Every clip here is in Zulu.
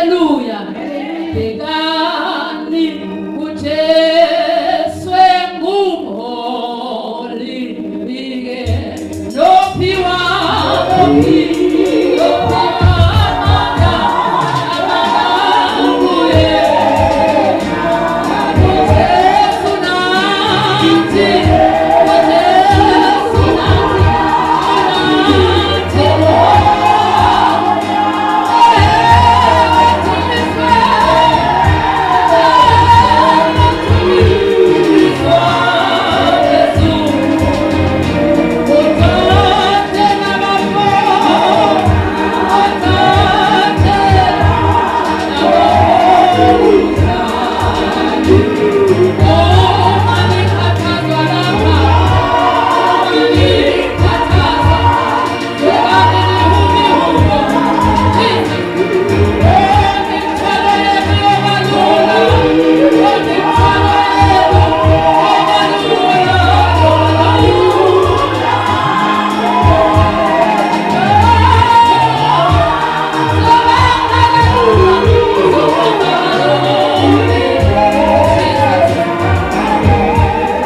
Haleluya. Bhekani uJesu engumholi ke nophiwa nophiwa amandla amandla kuye. UJesu nathi, uJesu nathi,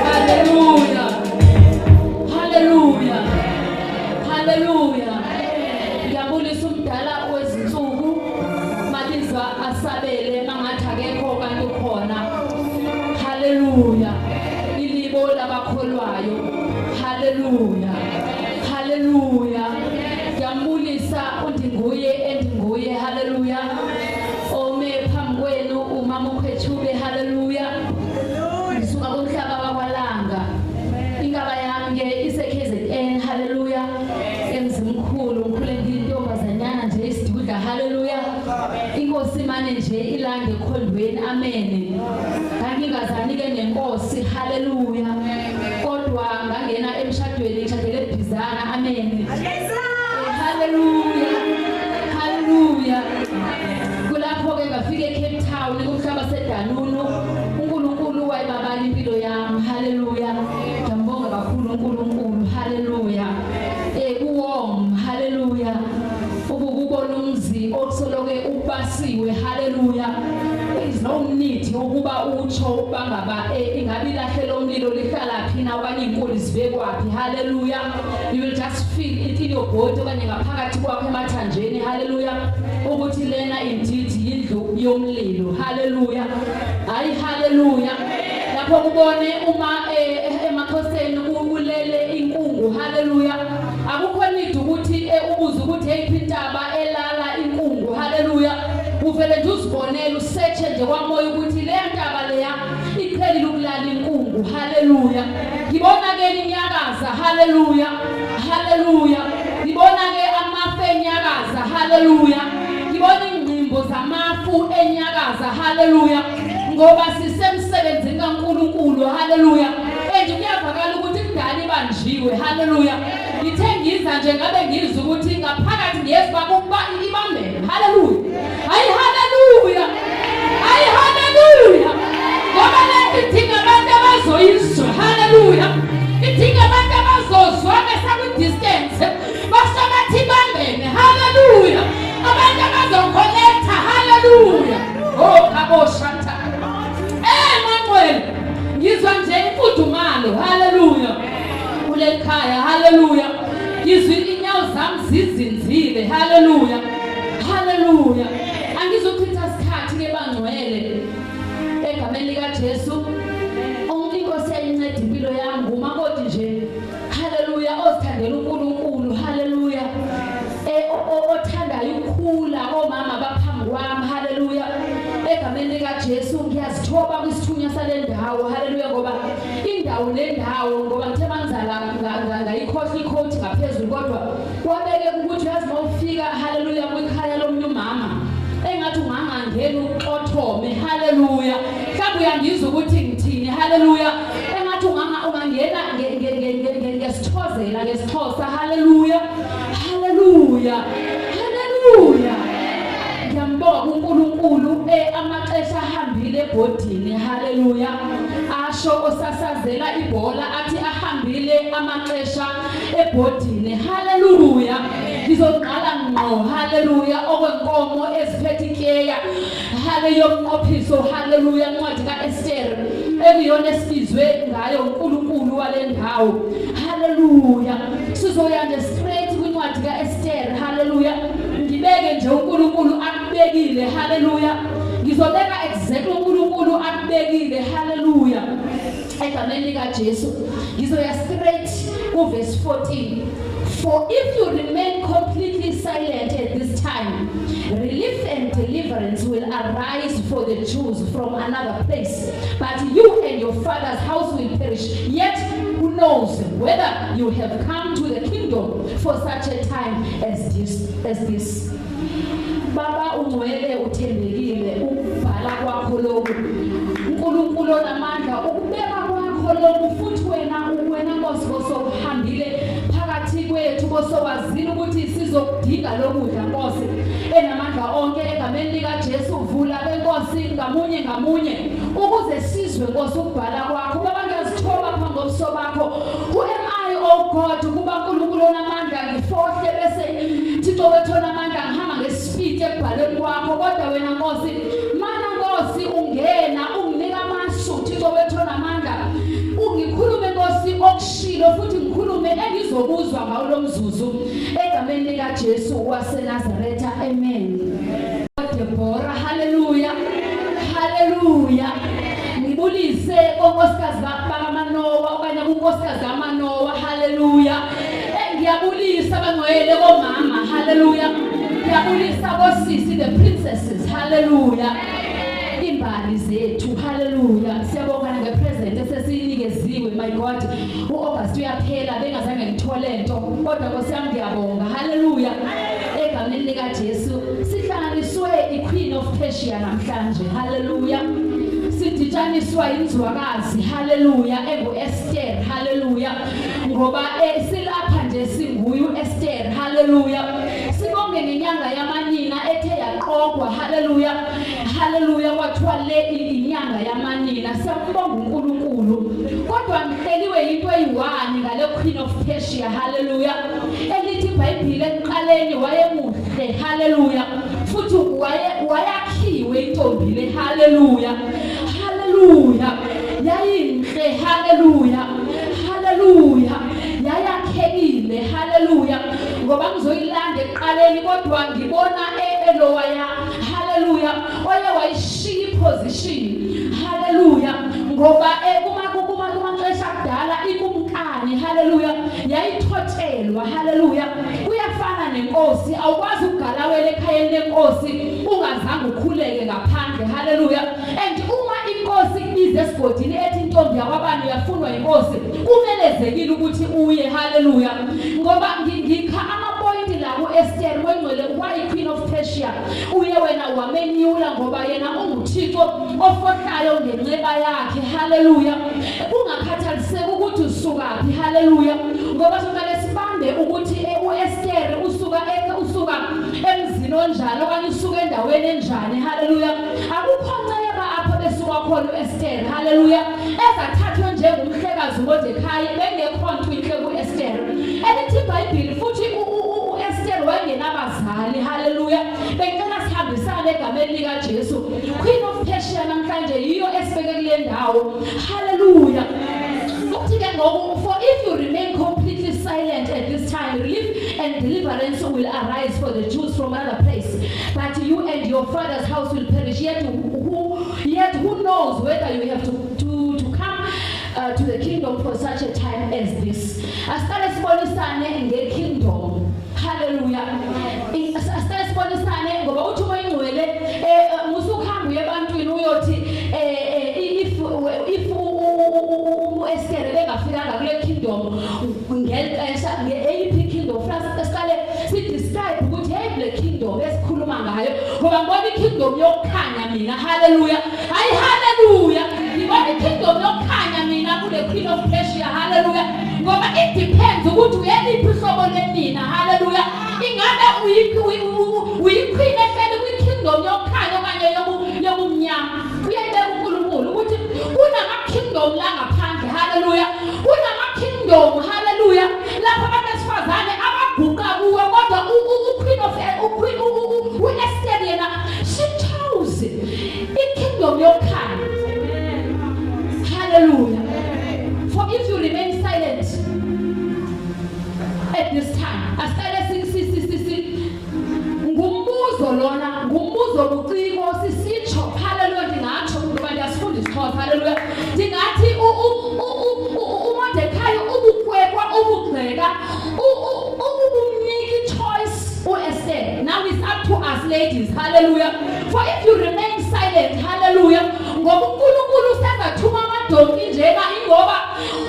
Hallelujah. Hallelujah. Hallelujah. Ngiyabulisa umdala wezinsuku mabizwa asabele mangathi akekho kanti ukhona. Hallelujah. Ilibo labakholwayo. Hallelujah. Hallelujah. Ngiyambulisa undinguye endinguye. Hallelujah. Ome phambi kwenu umama uKhwetshube. Hallelujah. Ngisuka kumhlaba wakwaLanga. Inkaba yami ke ise KZN. Hallelujah. Emzimkhulu ngikhule ngiyintombazanyana nje isidudla. Hallelujah. Inkosi mane nje ilande ekhondweni. Amen. Ngangingazani ke nenkosi. Hallelujah. Kodwa ngangena emshadweni ngishadele eBhizana. Amen. Hallelujah. Hallelujah. Kulapho ke ngafika eCape Town kumhlaba seDanunu. uNkulunkulu wayibabala impilo yami. Hallelujah. Ngiyambonga kakhulu uNkulunkulu. Hallelujah. Kuwom. Hallelujah. Ubukubona umzi okusoloke ubasiwe. Hallelujah. There is no need yokuba utsho ukuba ngaba ingabe ilahle lomlilo lihlala phi na okanye iinkuni zibekwaphi. Hallelujah. You will just feel it in your body okanye ngaphakathi kwakho emathanjeni. Hallelujah. Ukuthi lena indeed yindlu yomlilo. Hallelujah. Hayi, hallelujah. Lapho kubone uma emaxhoseni kulele inkungu. Hallelujah. Akukho need ukuthi ubuze ukuthi eyiphi intaba elala inkungu. Hallelujah. Uvele nje uzibonele usearch nje kwamoya ukuthi le ntaba leya iqhelile ukulala inkungu. Hallelujah. Ngibona ke inyakaza. Hallelujah. Hallelujah. Ngibona ke amafu enyakaza. Hallelujah. Ngibona ingqimbo zamafu enyakaza. Hallelujah. Ngoba sisemsebenzini kaNkulunkulu. Hallelujah. And kuyavakala ukuthi kudala ibanjiwe. Hallelujah. Ngithe ngiza nje ngabe ngizwa ukuthi ngaphakathi ngiyezwa kuba ibambene. Hallelujah. Hayi, hallelujah. Hayi, hallelujah. Ngoba lento idinga abantu abazoyizwa. Hallelujah. Idinga abantu abazozwa besakwi-distance. Basho bathi ibambene. Hallelujah. Abantu abazoconnecta. Hallelujah. Oh, kabo shanta. Mangcwele. Ngizwa nje imfudumalo. Hallelujah. Kuleli khaya. Hallelujah. Ngizwa inyawo zami zizinzile. Hallelujah. Hallelujah. Angizuchitha isikhathi ke bangcwele. Egameni lika Jesu. Inkosi yayinceda impilo yami ngumakoti nje. Hallelujah. Ozithandela uNkulunkulu. Hallelujah. Othandayo ukukhula omama baphambi kwami. Hallelujah. Egameni lika Jesu ngiyazithoba kwisithunywa sale ndawo. Hallelujah, ngoba indawo nendawo, ngoba ngithe mangizala ngayikhohlwa icoat ngaphezulu, kodwa kwabeke ukuthi uyazi mawufika, hallelujah, kwikhaya lomnye umama engathi ungangangena uxothome. Hallelujah. Mhlawumbe uyangizwa ukuthi ngithini. Hallelujah. Engathi ungangena ngesithozela ngesiXhosa. Hallelujah. Hallelujah. Hallelujah. Ngiyambonga uNkulunkulu amaxesha ahambile ebhodini. Hallelujah. Asho osasazela ibhola athi ahambile amaxesha ebhodini. Hallelujah. Ngizongqala ngqo, haleluya, okwenkomo eziphethe ityeya, hale yomnqophiso, haleluya, incwadi kaEsther ekuyona esibizwe ngayo uNkulunkulu wale ndawo. Haleluya. Sizoya nje straight kwincwadi kaEsther, haleluya. Ngibeke nje uNkulunkulu akubekile, haleluya. Ngizobeka exactly uNkulunkulu akubekile, haleluya. Egameni likaJesu ngizoya straight kuverse 14. For if you remain completely silent at this time, relief and deliverance will arise for the Jews from another place, but you and your father's house will perish. Yet who knows whether you have come to the kingdom for such a time as this as this. Baba ungcwele uthembekile ukubhala kwakho lokhu uNkulunkulu onamandla ukubeka kwakho lokhu futhi wena wena Nkosi bosokuhambile phakathi kwethu bosowazile ukuthi sizokudinga lokudla Nkosi enamandla onke egameni likaJesu vula benkosi ngamunye ngamunye ukuze sizwe Nkosi ukubhala kwakho. Baba ngiyazithoba phambi kobuso bakho. Who am I, oh God, ukuba uNkulunkulu onamandla ngifohle bese Thixo wethu onamandla ngihamba ngespeed ekubhalweni kwakho, kodwa wena Nkosi mana Nkosi ungena unginika amasu Thixo wethu onamandla ungikhulume Nkosi okushilo futhi ngikhulume engizokuzwa ngawo lo mzuzu egameni likaJesu waseNazaretha, amen. Debora, haleluya, haleluya. Ngibulise konkosikazi bakaManowa okanye kunkosikazi kaManowa, haleluya. Ngiyabulisa abangcwele komama, haleluya. Ngiyabulisa kosisi, the princesses, haleluya. Imbali zethu, haleluya. Siyabonga ngepresent esesiyinikeziwe, my God. UAugust uyaphela bengazange ngithole nto, kodwa Nkosi yami ngiyabonga, haleluya. Egameni likaJesu sihlanganiswe iQueen of Persia namhlanje, haleluya. Siditshaniswa inzwakazi, haleluya, enguEsther, haleluya. Ngoba silapha nje singuye uEsther, haleluya. Sibonge ngenyanga yamanina ethe yaqokwa, haleluya, haleluya, kwathiwa le inyanga yamanina. Siyambonga uNkulunkulu. Kodwa ngihleliwe into eyi-one ngale Queen of Persia, haleluya, elithi iBhayibheli ekuqaleni wayemuhle, haleluya, futhi wayakhiwe intombi le, haleluya, haleluya, yayinhle, haleluya, haleluya, yayakhekile, haleluya. Ngoba ngizoyilanda ekuqaleni, kodwa ngibona elowaya, haleluya, oye wayishiya iposition, haleluya. Ngoba kumaxesha akudala ikumkani, haleluya, yayithotshelwa, haleluya. Kuyafana nenkosi, awukwazi ukugalawela ekhayeni lenkosi ungazange ukhuleke ngaphandle, haleluya. And uma inkosi ikubiza esigodini ethi intombi yakwabani uyafunwa inkosi, kumelezekile ukuthi uye, haleluya. Ngoba ngikha amapointi la ku-Esther moyingcwele, why Queen of Persia uye wena wamenyula, ngoba yena unguThixo ofohlayo ngenceba yakhe, haleluya. Kungakhathaliseki ukuthi usukaphi, haleluya. Ngoba soqale sibambe ukuthi uEsther usuka usuka emzini onjani okanye usuka endaweni enjani, haleluya. Akukho nceba apho besuka khona uEsther, haleluya, ezathathwe njengomhlekazi uMordecai, bengekho nto inhle kuEsther. Elithi iBhayibheli futhi uEsther wayengenabazali, haleluya. Bengicela sihambisane egameni likaJesu. Queen of Persia namhlanje yiyo esibeke kule ndawo, haleluya. Uthi ke ngoku, for if you remain completely silent at this time, relief and deliverance will arise for the Jews from another place, but you and your father's house will perish. Yet who knows whether you have to come to the kingdom for such a time as this. Asiqale sibonisane ngekingdom, haleluya. Asiqale sibonisane ngoba uthi uMoya Ingcwele musukuhamba uye ebantwini uyothi if uEsther bengafikanga kule kingdom ngeli xesha, eyiphi kingdom? First siqale si-describe ukuthi hey, le kingdom esikhuluma ngayo, ngoba ngibona i-kingdom yokukhanya mina, haleluya, hayi, haleluya. Ngibona i-kingdom yokukhanya mina kule Queen of Persia, haleluya. Ngoba it depends ukuthi uyeliphi uhlobo lwenina, haleluya. Ingabe uyi-queen ehleli kwi-kingdom yokukhanya okanye yobumnyama? Uyayibeka uNkulunkulu ukuthi kunama-kingdom la ngaphandle, haleluya. Kunama-kingdom, haleluya, lapho abantu besifazane abaguqa kuwe, kodwa kingdom yokukhanya. Hallelujah. For if you remain silent at this time, asicale si si si si ngumbuzo lona, ngumbuzo buciko sisitsho. Hallelujah, ndingatsho ngoba ndiyasifunda isiXhosa. Hallelujah. Ndingathi uMordecai ubukwekwa ubugxeka ubumnika i-choice uEsther. Now it's up to us ladies. Hallelujah. For if you remain silent, hallelujah, ngoba uNkulunkulu usengathuma amadonki njena ingoba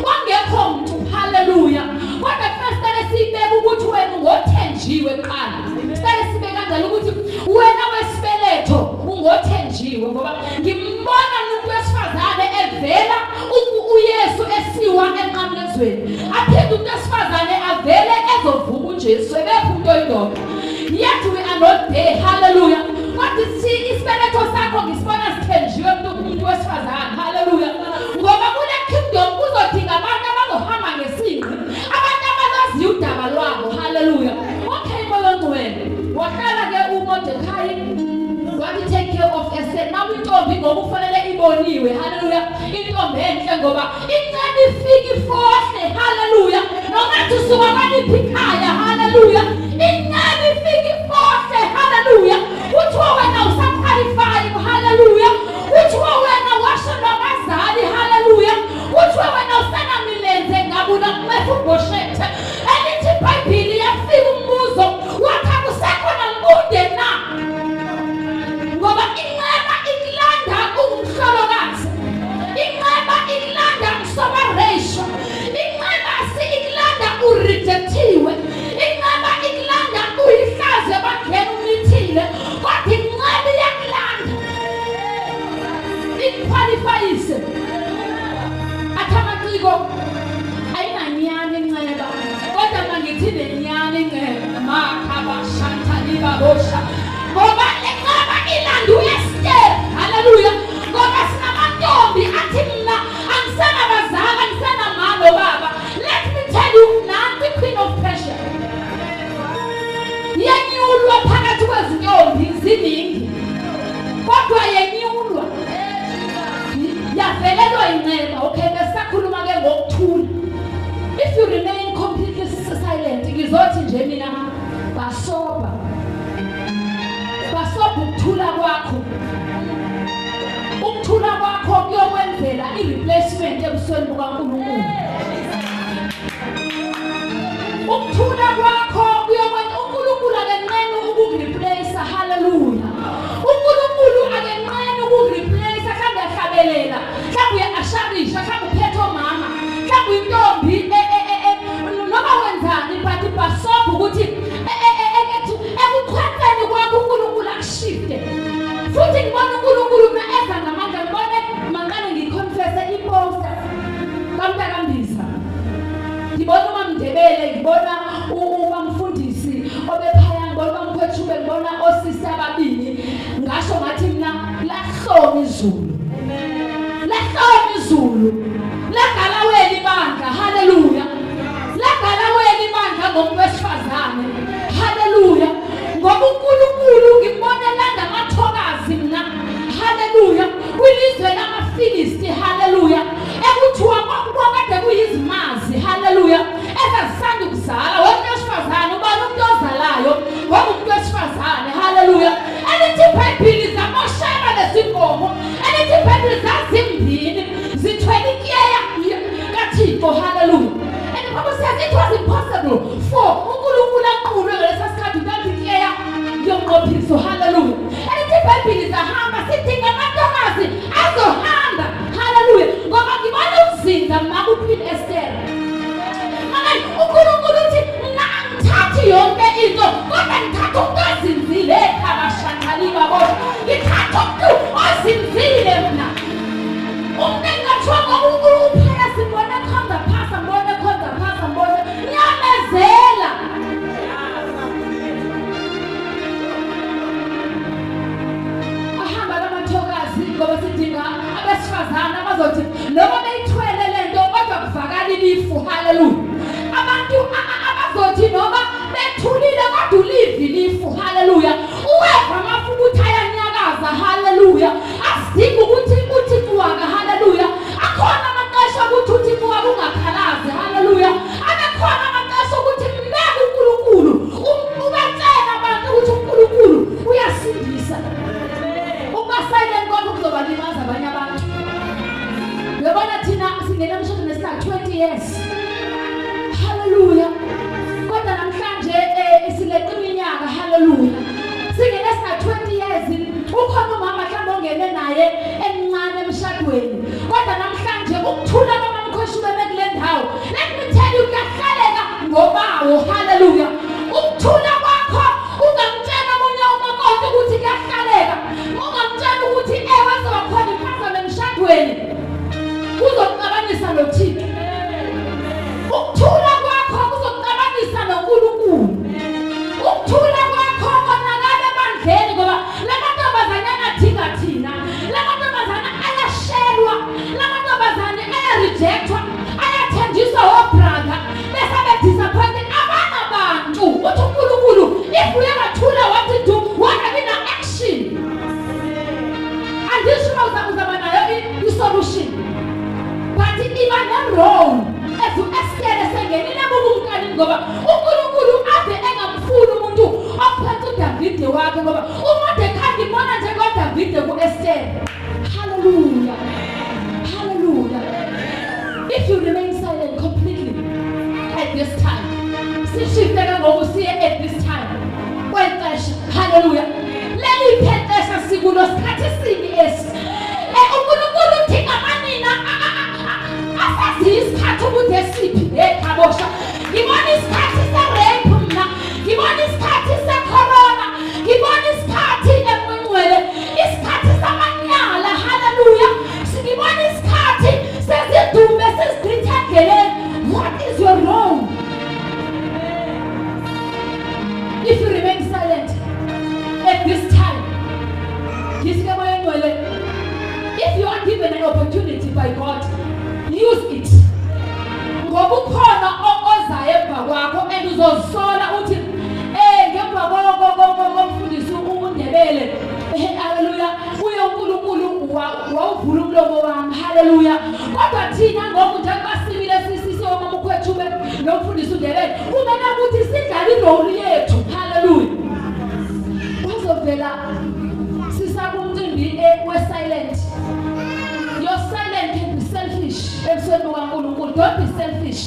kwangekho mntu. Hallelujah. Kodwa kufanele siyibeke ukuthi wena ungothenjiwe kuqala. Siqale sibe kanjalo ukuthi wena wesibeletho ungothenjiwe, ngoba ngimbona umuntu wesifazane evela uYesu esiwa enqamlezweni, aphinde umuntu wesifazane avele ezovuka uJesu ebephi umuntu oyindoda. Yet we are not there. Hallelujah. Kodwa isibeletho sakho ngisibona sithenjiwe umuntu wesifazane. Hallelujah. Ngoba kule kingdom kuzodinga abantu abazohamba ngesinqi, abantu abalaziyo udaba lwabo. Hallelujah. Okay, Moya Ongcwele. Wahlala ke uMordecai wathi take care of Esther. Nawe intombi ngoba kufanele iboniwe. Hallelujah. Intombi enhle ngoba incane ifike ifohle. Hallelujah. Noma usuka kwaliphi ikhaya. Hallelujah. Incane ifike ifohle. Hallelujah. Kuthiwa wena usaqualify. Hallelujah. Kuthiwa wena washelwa abazali. Hallelujah. Kuthiwa wena usenamilenze ngabula kuMefiboshethe. Elithi iBhayibheli yafika umbuzo wathi akusekho nambude na, ngoba inceba ikulanda ungumhlolokazi, inceba ikulanda usobaresho, inceba ikulanda urejectiwe, inceba ikulanda uyihlazo ebandleni umithile, kodwa inceba iyakulanda ikuqualifyise. Athi amaciko ayinanyani inceba, kodwa mangithi nenyani inceba makhabashanta libabosha, ngoba lenceba ilanda uEsther. Hallelujah. Ngoba sinamantombi athi mina angisenabazali, angisenamama baba. Let me tell you, nansi Queen of Persia yenyulwa phakathi kwezintombi ziningi, kodwa yenyulwa yavelelwa inceba. Okay, besisakhuluma ke ngokuthula. If you remain completely silent, ngizothi nje mina basoba basoba ukuthula kwakho. Ukuthula kwakho kuyokwenzela i-replacement ebusweni bukaNkulunkulu. Ukuthula kwakho kuyokwenza uNkulunkulu akenqeni ukukureplace. Hallelujah. uNkulunkulu akenqeni ukukureplace. Mhlawumbe uyahlabelela, mhlawumbe uya-usherisha, mhlawumbe uphethe omama, mhlawumbe uyintombi noma wenzani, but basobha ukuthi ekuchwetheni kwakho uNkulunkulu akushifte. Futhi ngibona uNkulunkulu mina eza ngamandla. Ngibone manqane ngiconfesse iposter kaMntakambiza, ngibona uMamndebele, ngibona umamfundisi obephaya, ngibona uMamkhwethube, ngibona osisi ababili. Ngasho ngathi mina lahloma izulu, lahloma izulu, lagalawela ibandla. Haleluya. Lagalawela ibandla ngomuntu wesifazane. Haleluya. Ngoba uNkulunkulu ngibona landa amathokazi mina. Haleluya. Kwilizwe lamaFilisti. Haleluya. Ekuthiwa kwakade kuyizimazi. Haleluya. Ezazisanda ukuzala. Wonke wesifazane ubani umuntu ozalayo ngoba umuntu wesifazane. Haleluya. Elithi iBhayibheli zamoshela lezinkomo. Elithi iBhayibheli zazimbini zithwele ityeya kaThixo. Haleluya. And the Bible says it was impossible for uNkulunkulu aqulwe ngalesa sikhathi ntanti ityeya yomnqophiso. Haleluya. Elithi iBhayibheli zahamba. Sidinga amantokazi azohamba. Haleluya. Ngoba ngibona ukuzinza makuQueen Esther. Amen. uNkulunkulu uthi mina angithathi yonke into, kodwa ngithatha umuntu ozinzile ekhabashanqaliba bosha. Ngithatha umuntu ozinzile mina. Umuntu engingathiwa ngoba uphela simbone ekhonza phasa, mbone ekhonza phasa, mbone nyamezela. Ahamba lamathokazi ngoba sidinga abesifazane abazothi noma beyithwele lento kodwa kuvakala ilifu. Haleluya. Abantu abazothi noma bethulile kodwa ulivi lifu. Haleluya. Uweva amafu ukuthi ayanyakaza. Haleluya. Asidingi ukuthi Singena emshadweni esina 20 years. Hallelujah. Kodwa namhlanje sileqa iminyaka. Hallelujah. Singene sina 20 years. Ukhona umama mhlawumbe ongene naye emncane emshadweni. Kodwa namhlanje ukuthula kwamamkhoshume kule ndawo. Let me tell you, kuyahlaleka ngobawo. Hallelujah. Ukuthula kwakho ungamtshela omunye umakoti ukuthi kuyahlaleka. Ungamtshela ukuthi waze wakhona impazamo emshadweni. Kuzokuxabanisa noThixo. Ukuthula kwakho kuzokuxabanisa noNkulunkulu. Ukuthula kwakho konakala ebandleni, ngoba lamantombazanyana adinga thina. Lamantombazana ayashelwa, lamantombazane ayarejectwa, ayathenjiswa obrother bese be-disappointed. Abanabantu. Uthi uNkulunkulu if uye wathula wathi du, wangabi na-action. Andisho uba uzaba nayo i-solution, but iba ne-role as u-Esther esengenile ebukumkanini, ngoba uNkulunkulu ade engamfuni umuntu ophethe uDavide wakhe, ngoba uMordecai ngibona njengoDavide ku-Esther. Hallelujah, hallelujah. If you remain silent completely at this time, sishifte ke ngoku siye at this time kweli xesha. Hallelujah. Leli xesha sikulo, sikhathi sini esi? UNkulunkulu uthi ngamanina asaziyo isikhathi ukuthi esiphi. Ekhabosha, ngibona isikhathi se-rape mna, ngibona isikhathi se-corona, ngibona isikhathi emngcwele, isikhathi samanyala. Haleluya. Ngibona isikhathi sezidume sizigqitha endleleni. What is your role if you remain silent at this time? Ngithi ke, Moya Ngcwele, if you are given an opportunity by God, use it, ngoba ukhona ozayo emva kwakho and uzozisola uthi ngemva komfundisi uNdebele, haleluya, uye uNkulunkulu wawuvula umlomo wami. Haleluya. Kodwa thina ngoku njengoba simile sisomama uKhwethube nomfundisi uNdebele, kumele ukuthi sidlale irole yethu. Haleluya. Kwazovela sisakumcimbi we-silent. Your silent can be selfish ebusweni bukaNkulunkulu. Don't be selfish.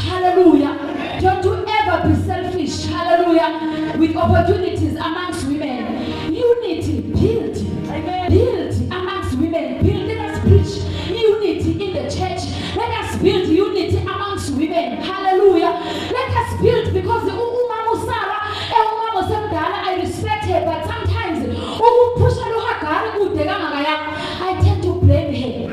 Hallelujah. Don't you ever be selfish. Hallelujah. With opportunities amongst women. Unity, build. Build amongst women. Build. Let us preach unity in the church. Let us build unity amongst women. Hallelujah. Let us build, because umama uSarah, umama osemdala, I respect her, but sometimes ukuphusha lo Hagari kude kangakaya, I tend to blame her.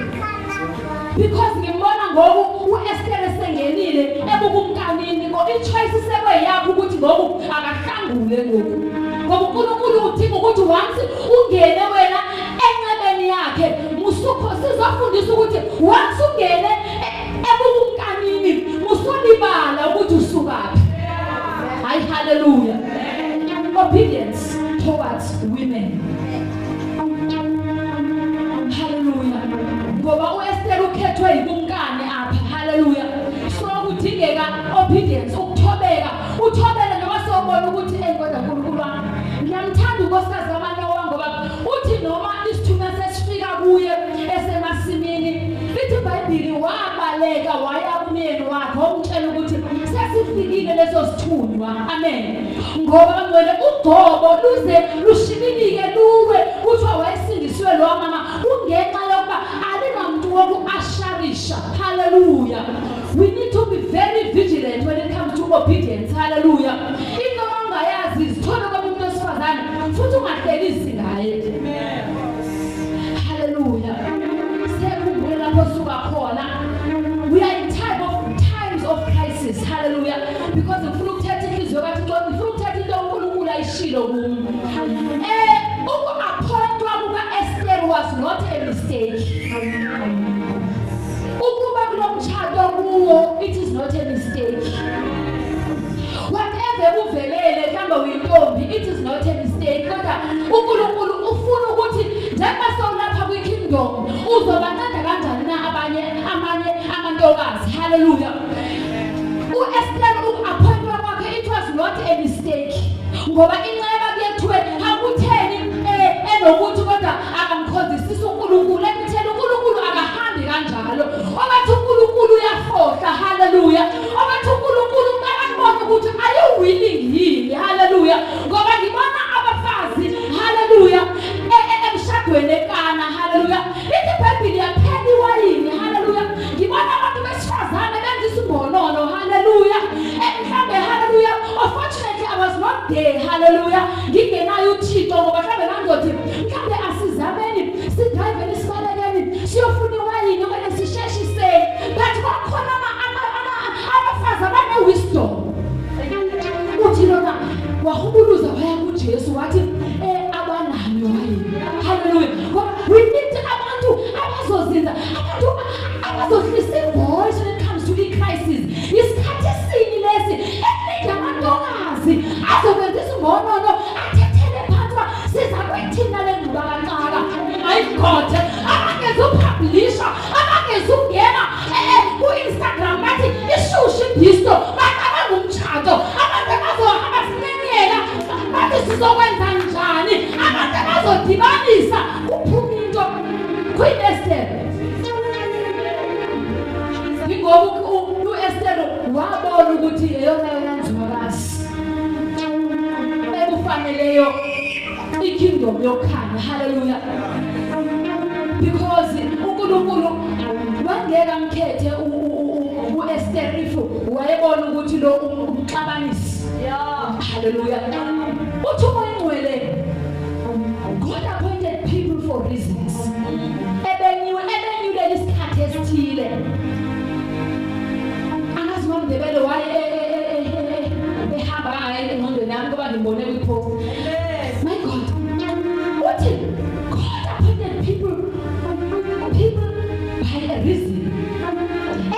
Because ngimbona ngoku uEsther esengenile ebukumkanini, ngo i-choice sekweyakho ukuthi ngoku akahlangule ngoku. Ngoba uNkulunkulu udinga ukuthi once ungene wena encebeni yakhe, musukho sizofundisa ukuthi once ungene ebukumkanini, musulibala ukuthi usukaphi. Hayi, hallelujah. Obedience towards women. Hallelujah. Ngoba uEsther ukhethwe yikumkani apha. Hallelujah. So kudingeka obedience, ukuthobeka. Uthobele noma sewubona ukuthi kodwa uNkulunkulu wami, ngiyamthanda unkosikazi kaManowa, ngoba uthi noma isithunywa sesifika kuye esemasimini, lithi iBhayibheli wabaleka waya kumyeni wakhe, wamtshela ukuthi sesifikile leso sithunywa. Amen. Ngoba bangcwele, ugcobo luze lushibilike luwe, kuthiwa wayesindisiwe lo mama kungenxa yokuba alinamntu woku-usherisha. Hallelujah. We need to be very vigilant when it comes to obedience. Hallelujah. Into ongayazi, zithole komuntu wesifazane futhi ungahlekisi ngaye. Hallelujah. Sekhumbule lapho suka khona. We are in times of crisis. Hallelujah. Because ngifuna ukuthatha inhliziyo kaThixo, ngifuna ukuthatha into uNkulunkulu ayishilo kumi. Uku-appointwa kuka-Esther was not a mistake. Ukuba kulo mtshato kuwo, it is not a mistake. Whatever kuvelele, mhlawumbe uyintombi, it is not a mistake. Kodwa uNkulunkulu ufuna ukuthi njengoba sewulapha kwi-kingdom, uzobanceda kanjani na abanye amanye amantokazi? Hallelujah. U-Esther, uku-appointwa kwakhe, it was not a mistake. Ngoba inceba kuyethiwe akutheni enokuthi kodwa akamkhonzisisi uNkulunkulu. Ekutheni uNkulunkulu akahambi kanjalo. Emshadweni eKana, haleluya. Lithi iBhayibheli yaphela iwayini, haleluya. Ngibona abantu besifazane benza isimbonono, haleluya. Mhlambe, haleluya, unfortunately I was not there, haleluya, ngingenayo uThixo, ngoba mhlambe ngangizothi mhlambe asizameni, sidriveni, sibalekeni, siyofuna iwayini okanye sisheshiseni. But kwakhona abafazi abane-wisdom. Uthi lona wahubuluza waya kuJesu, wathi abanayo iwayini, haleluya. Ngoba we need abantu abazozinza, abantu abazohlisa ivoice when it comes to i-crisis. Isikhathi esini lesi esilinde amantokazi azokwenza isimbonono, athethele phansi uba siza kwethina le ngxubakaxaka. My God, abangezupublisha, abangezungena ku-Instagram bathi ishushu ibhisto, bacabanga umtshato. Abantu abazohamba sinyenyela bathi sizokwenza njani, abantu abazodibanisa kuphume into. Queen Esther, ingoba u-Esther wabona ukuthi eyona yona nzwakazi ekufaneleyo ikingdom yokukhanya, haleluya, because uNkulunkulu wangeke amkhethe u-Esther if wayebona ukuthi lo umxabanisi. Haleluya. Uthi uMoya Ingcwele, God appointed people for reasons, ebenyulela isikhathi esithile. Angazi uMaMndebele waye ehamba kangaka engqondweni yami, ngoba ngimbone kwi-post. My God, uthi God appointed people by a reason,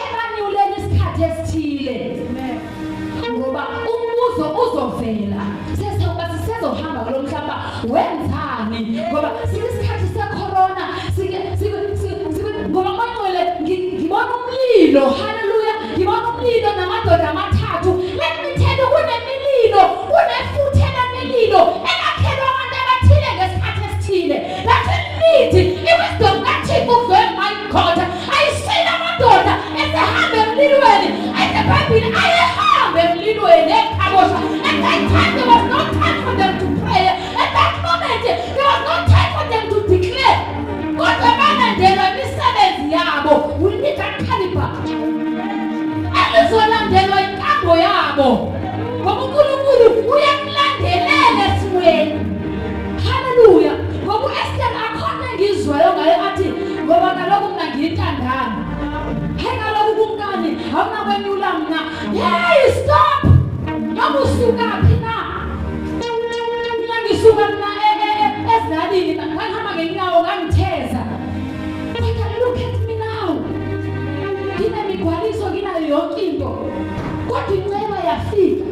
ebanyulela isikhathi esithile, ngoba umbuzo uzovela sesawuba sisezohamba kulo mhlaba wenzani, ngoba sikusikhathi secorona, ngoba mangcwele ngibona umlilo, haleluya, ngibona umlilo namadoda amathathu. Let me tell you, kunemililo, kunefuthe lemililo elakhelwa abantu abathile ngesikhathi esithile. That need iwisdom kaThixo ukuze, my God, ayishile amadoda esehamba emlilweni. Ayithi iBhayibheli ayehambe emlilweni ekhabosha. At that time there was no time for them to pray. At that moment there was no time for them to declare, kodwa balandelwa imisebenzi yabo. We need that caliber elizolandelwa inkambo yabo, ngoba uNkulunkulu uyakulandelela esimweni, haleluya. Ngoba u-Esther akhona engizwayo ngayo athi, ngoba kaloku mna ngiyintandane, hayi kaloku kumkani awunakwenyula mna. Hey, stop! Noma usuka phi na, mina ngisuka mina ezilalini, ngangihamba ngenyawo, ngangitheza, kodwa look at me now, nginemigwaliso, nginayo yonke into, kodwa inceba yafika,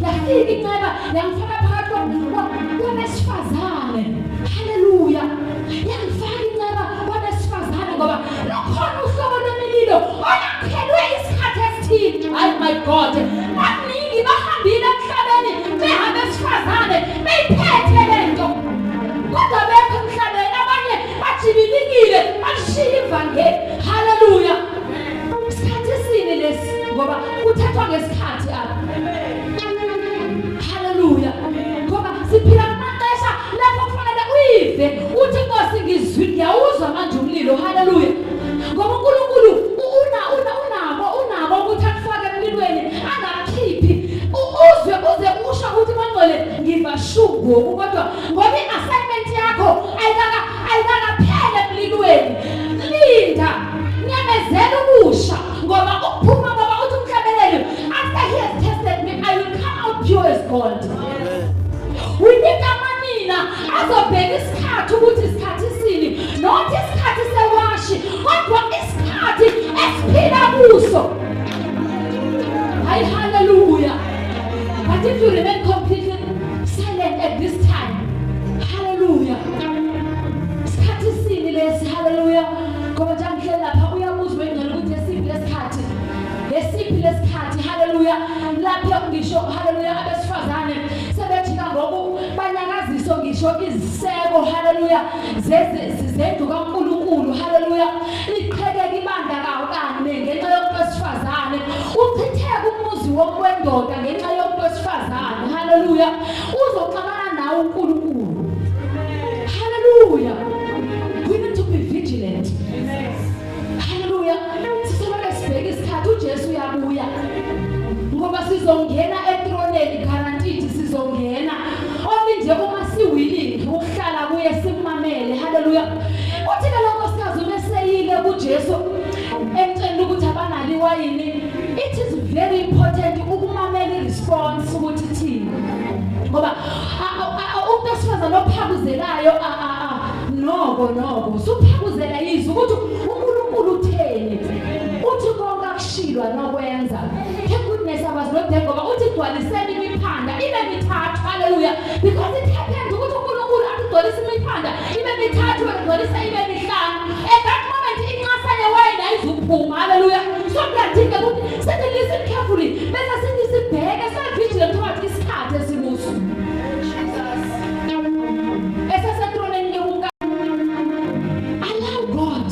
yafika inceba, yangifaka phakathi kwabesifazane, haleluya. Yangifaka inceba kwabesifazane, ngoba lukhona uhlobo lwemililo olakhelwe isikhathi esithile. Hayi, my God, baningi bahambile emhlabeni behabesifazane beyiphethe lento, kodwa bekho emhlabeni. Abanye bajibilikile, balishiya ivangeli, haleluya. Isikhathi esini lesi, ngoba kuthathwa ngesikhathi apha, haleluya, ngoba siphila kumaxesha lapho kufanele uyive uthi, "Nkosi, ngizwi, ngiyawuzwa manje umlilo," haleluya, ngoba uNkulunkulu una una unako unako ukuthi akufake emlilweni angakhiphi. Uzwe uze usho ukuthi, "Mangcwele, ngiva shu ngoku," kodwa ngoba i-assignment yakho ayikakaphela emlilweni. Linda, nyamezela ukusha, ngoba ukuphuma, ngoba uthi umhlabeleli, "After he has tested me, I will come out pure as gold." We need amanina azobheka isikhathi ukuthi isikhathi sini, not isikhathi sewashi, kodwa isikhathi esiphila kuso. Hayi, haleluya. But if you remain completely silent at this time, haleluya, isikhathi sini lesi? Haleluya. Ngoba nje ngihleli lapha, uyabuza wengcwele ukuthi esiphi lesikhathi, esiphi lesikhathi, haleluya, lapho ngisho, haleluya, abesifazane sebejika ngoku banyakaziso ngisho iziseko, haleluya, zendlu kaNkulunkulu, haleluya. Iqhekeka ibandla kane ngenxa yomuntu wesifazane, uchitheke umuzi wokwendoda ngenxa yomuntu wesifazane, haleluya. Uzoxabana nawe uNkulunkulu, haleluya. uJesu emtshela ukuthi abanalo iwayini. It is very important ukumamela i-response ukuthi ithini, ngoba umuntu wesifazane ophakuzelayo noko suphakuzela yizwi ukuthi uNkulunkulu utheni, uthi konke akushilwa nokwenza. Thank goodness I was not there, ngoba uthi gcwaliseni imiphanda ibe mithathu. Hallelujah. Because it happens ukuthi uNkulunkulu athi gcwalisa imiphanda ibe mithathu, wena ibe mihlanu. At that moment inqasa yewayini ayizuphuma. Hallelujah. So kuyadinga ukuthi sithi listen carefully, bese sithi sibheke, sibe vigilant towards isikhathi esikuso. Esasetroneni yokuka. Allow God.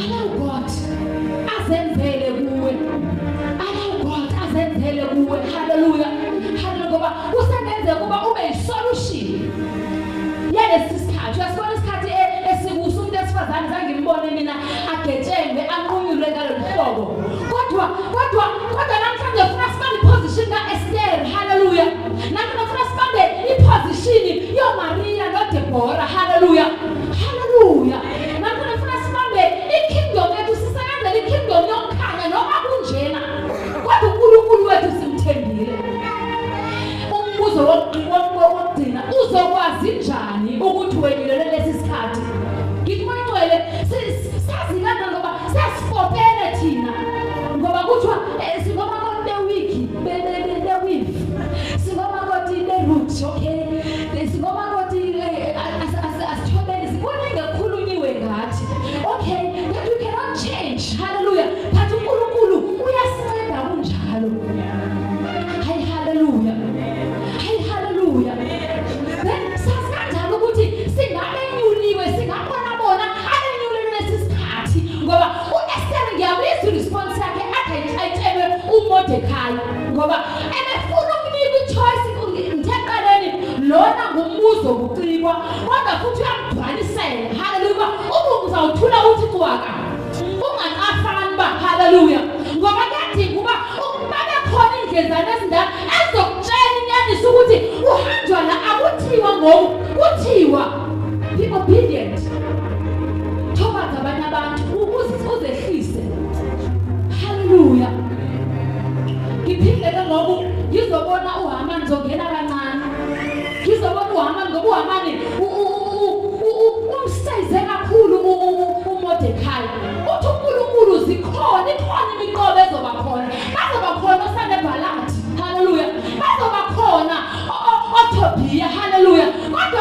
Allow God azenzele kuwe. Allow God azenzele kuwe. Hallelujah. Hallelujah. Ngoba usengenzeka kuba ube yi-solution yalesi sikhathi. Uyasibona isikhathi esikuso, umuntu esifazane zange ngimbone mina agetshengwe anqunyulwe ngalolu hlobo. Kodwa namhlanje ufuna sibambe i-position ka-Esther. Hallelujah. Namhlanje ufuna sibambe i-position yoMaria noDeborah. Hallelujah. Hallelujah. Namhlanje ufuna sibambe i-kingdom yethu, sisebenzele i-kingdom yokukhanya noma kunjena. Kodwa uNkulunkulu wethu simthembile. Umbuzo wokugcina, uzokwazi njani ukuthi wenyulelwe lesi sikhathi? Ngithi moyingcwele sazi kanjani, ngoba sesikopele thina, ngoba kuthiwa singomakoti bewigi be-weave, singomakoti be-root, okay, singomakoti asithobeli, sikuningi ekukhulunyiwe ngathi, okay, that we cannot change. Hallelujah. But uNkulunkulu uyasinceda kunjalo. Hayi, hallelujah. Hayi, hallelujah. Then sazi kanjani ukuthi singabenyuliwe, singabona bona abenyulelwe lesi sikhathi, ngoba u-Esther ngiyamizwa i-response yakhe athi ayitshelwe uMordecai, ngoba ebefuna ukunika i-choice. Ngithe ekuqaleni lona ngumbuzo wokucikwa, kodwa futhi uyamgcwalisela. Hallelujah. Uma uzawuthula uthi cwaka ungaqafani ba. Hallelujah. Ngoba kuyadinga uba babe khona indlezana ezindala ezizokutshela inyaniso ukuthi uhanjwa la, akuthiwa ngoku, kuthiwa be obedient towards abanye abantu, uzehlise. Hallelujah. Ngiphinde ke ngoku ngizobona uHamani, ngizongena kancane ngizobona uHamani, ngoba uHamani umsize kakhulu uMordecai. Uthi uNkulunkulu zikhona, ikhona imiqobo ezoba khona, bazoba khona oSanebhalati. Hallelujah. Bazoba khona oTobiya. Hallelujah. Kodwa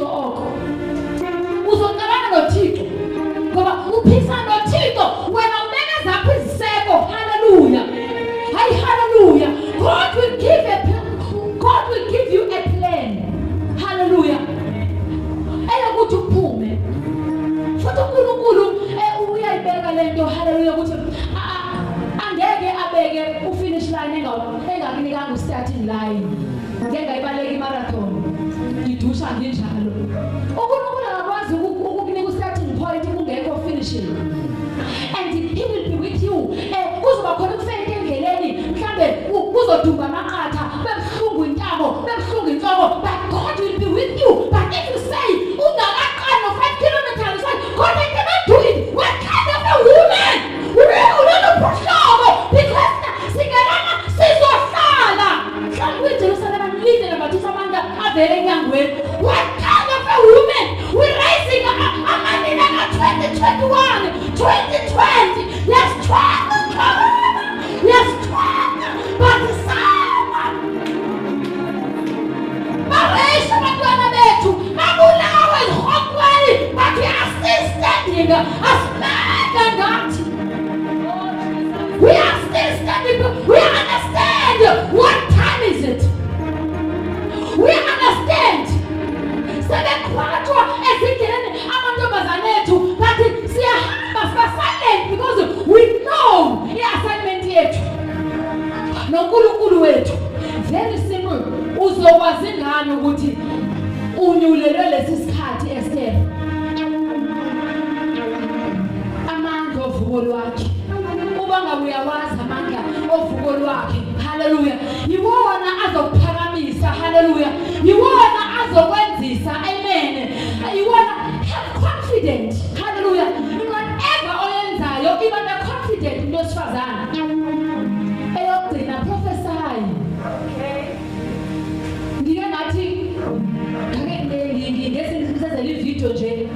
noThixo oko. Uzoxabana noThixo ngoba uphikisana noThixo, wena ubeka zakho iziseko. Haleluya, hayi, haleluya. God will give you a plan, haleluya, eyokuthi uphume. Futhi uNkulunkulu uyayibeka lento, haleluya, ukuthi angeke abeke ufinish line engakunikanga u-starting line. Ngeke ngayibaleka imarathon ngidusha nginjalo. UNkulunkulu akakwazi ukukunika u-starting point kungekho finishing, and He will be with you. Kuzoba khona ukufenta endleleni, mhlambe kuzodumba amaqatha, bebuhlungu intamo, bebuhlungu inhloko, but God will be with you. But if you say ungakaqali no-5 kilometers, say, "God, I cannot do it," what kind of a woman ulolo uhlobo? Because singelana sizohlala mhlawumbe kwiJerusalema, nilinde nabathisa amandla avele enyangweni. What kind of a woman we raising? Amanina ka-2021, 2020, yasithwala corona, yasithwala, but sama bareyisha abantwana bethu, babulawe ezihokweni, but we are still standing. Asimanga ngathi we are still standing. We understand what time is it. We understand. Sebekhwathwa ezindleleni amantombazane ethu, but siyahamba siba silent because we know i-assignment yethu noNkulunkulu wethu. Very simple. Uzokwazi ngani ukuthi unyulelwe lesi sikhathi, Esther? Amandla ovuko lwakhe. Uba ngabe uyawazi amandla ovuko lwakhe, haleluya, yiwona azokuphakamisa, haleluya, yiwona azokwenzisa, amen, yiwona. Have confident, haleluya, in whatever oyenzayo. Iba ne-confident umuntu wesifazane. Eyokugcina, prophesy. Ngike ngathi ngake ngesenzela ividiyo nje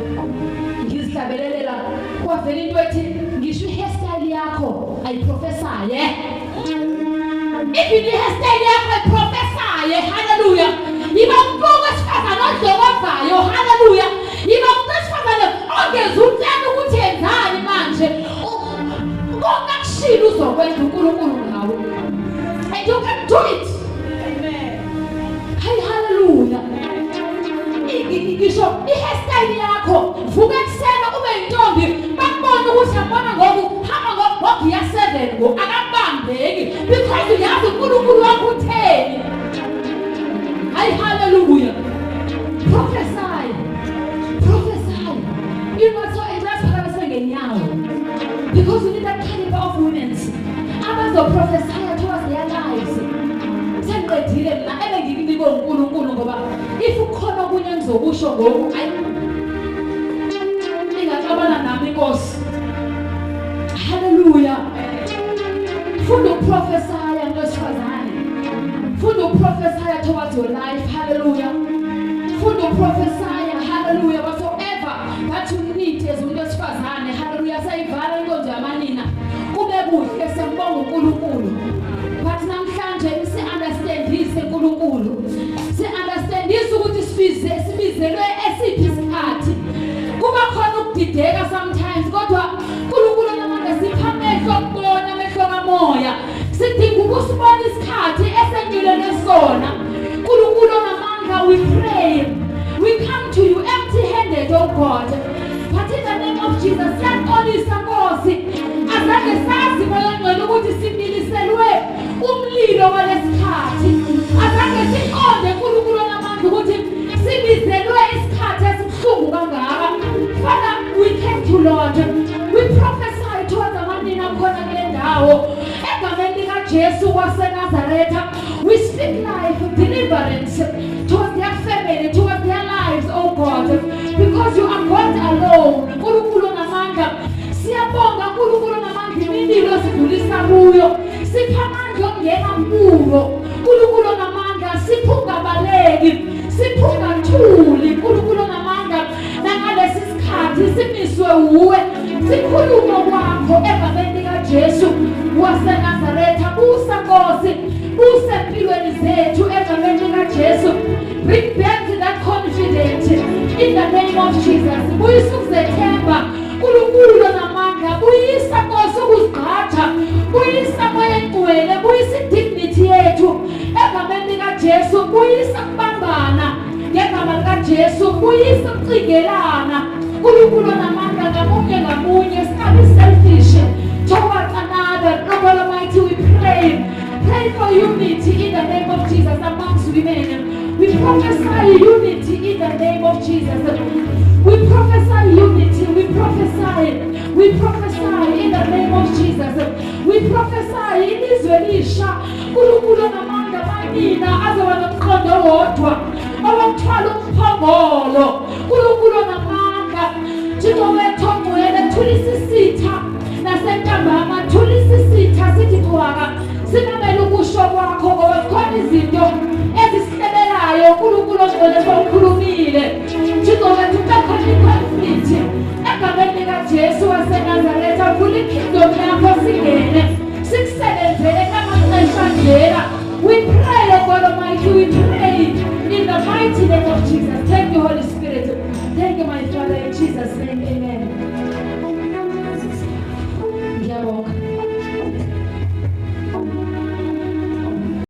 ngizihlabelelela, kwavela into ethi ngisho i-hairstyle yakho ayiprofesaye. Even i-hairstyle yakho ayiprofesaye, haleluya. Yiba umuntu wesifazane odlokovayo, haleluya. Yiba umuntu wesifazane ongeza utshela ukuthi yenzani manje. Konke akushilo uzokwenza uNkulunkulu ngawe, and you can do it. Hey, hallelujah. Ngisho i-hairstyle yakho, vuka ekuseni ube yintombi, bakubone ukuthi yabona ngoku hamba ngogiya 7 ngo akabambeki, because uyazi uNkulunkulu wakho utheni. Hayi, hallelujah. Prophesy, prophesy. You know, so engilasphakamise ngenyawo because we need that caliber of women abazoprophesy towards their lives. Sengiqedile mina ebengikunikwe uNkulunkulu, ngoba if ukhona okunye engizokusho ngoku, ayi, ingaxabana nami inkosi. Haleluya. Funda ukuprophesaya, nto wesifazane. Funda ukuprophesaya towards your life, haleluya. Funda ukuprophesaya, haleluya, whatsoever that you need as umuntu wesifazane, haleluya. Sayivala inkonzo yamanina, kube kuhle, siyambonga uNkulunkulu. But namhlanje si-understandise uNkulunkulu, si-understandise ukuthi sibizelwe esiphi isikhathi. Kuba khona ukudideka sometimes, kodwa uNkulunkulu namandla sipha amehlo okubona, amehlo kamoya. Sidinga ukusibona isikhathi esenyulelwe sona. uNkulunkulu onamandla, we pray, we come to you empty handed, oh God, but in the name of Jesus, siyaxolisa Nkosi. Azange sazi, Moya Ongcwele, ukuthi similiselwe umlilo walesikhathi. Azange siqonde, uNkulunkulu onamandla, ukuthi sibizelwe isikhathi esibuhlungu kangaka. Father, we thank you, Lord. We prophesy towards amanina khona kule ndawo, egameni likaJesu waseNazaretha. We speak life, deliverance towards their family, towards their lives, oh God, because you are God alone. Nkulunkulu onamandla, siyabonga. Nkulunkulu onamandla, imililo esidlulisa kuyo, sipha amandla okungena kuyo. Nkulunkulu onamandla, sipha ungabaleki, sipha ungathuli. Nkulunkulu onamandla, nangalesi sikhathi simiswe wuwe, sikhulume kwakho egameni likaJesu waseNazaretha. Busa Nkosi, busa empilweni zethu egameni likaJesu. Bring back that confidence. name of Jesus. Buyisa ukuzethemba. uNkulunkulu onamandla, buyisa Nkosi ukuzigqaja, buyisa moya engcwele, buyisa idignity yethu egameni likaJesu, buyisa ukubambana ngegama likaJesu, buyisa ukucingelana. uNkulunkulu onamandla, ngamunye ngamunye singabi selfish towards another. Lord Almighty, we pray. Pray for unity in the name of Jesus amongst women. We prophesy unity in the name of Jesus. We prophesy unity. We prophesy. We prophesy in the name of Jesus. We prophesy ilizwe elisha. uNkulunkulu onamandla, manina azoba nomqondo owodwa owokuthwala umphongolo. uNkulunkulu onamandla, Thixo wethu ongcwele, thulisa isitha nasentambama, thulisa isitha sithi cwaka, simamele ukusho kwakho, ngoba zikhona izinto ezisihlebelayo. uNkulunkulu ongcwele, sowukhulumile, Thixo wethu, kubekhona i-conflict egameni likaJesu waseNazaretha. Vula i-kingdom yakho singene.